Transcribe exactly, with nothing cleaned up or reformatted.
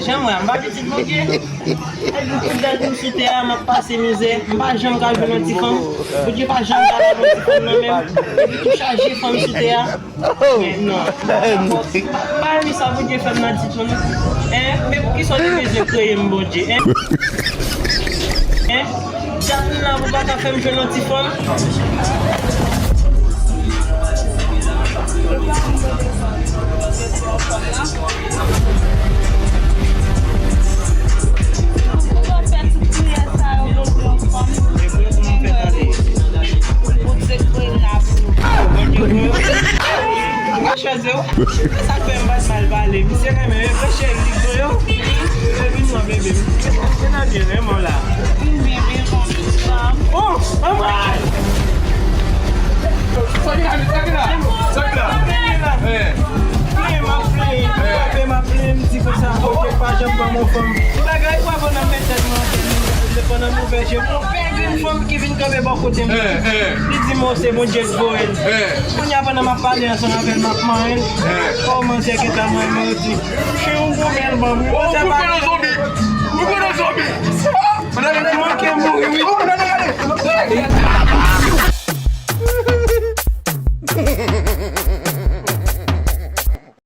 Jan m wè a, m pa pitit Bondye. Epi tout dat m sou tè a, m ap pase mizè. M pa janm ka jwenn yon ti fanm. Bondye pa janm ka ba m yon ti fanm nan menm. Epi tou chaje fanm sou tè a. Men non. Pa renmen sa Bondye fè m nan tit mwen non. Hein? Men poukisa w te bezwen kreye m Bondye? Hein? Hein? Dat m la pou pa ka fè m jwenn yon ti fanm. Ou fè tout priyè sa yo pou jwenn fanm. Ou te kwè la pou. Mwen chwazi w. E sa k fè m pa t mal pale. Misye renmen, e vre cheri, li gwo yo. Epi non, bebe. Misye nan byen renmen w la. Vin byen, byen kontan. Oh, manman! Sa k la, sa k la, sa k la? Eh. Plenyen, m ap plenyen, m ap plenyen, m di konsa, Bondye pa janm ban m yon fanm. Bagay pa bon nan men tèt mwen, pandan m ouvè je m, yon bèl grenn fanm ki vin kanpe bò kote m. Eh, eh. Li di m, o, se Bondye k voye l. Eh. Kounye a, pandan m ap pale ansanm avè l, m ap manyen l. Eh. O, manzè gentan manyen m, yo di, chen, ou gwo bèl banm wi. Oh, ou pran nan zonbi. Ou pran nan zonbi. Li manke mouri.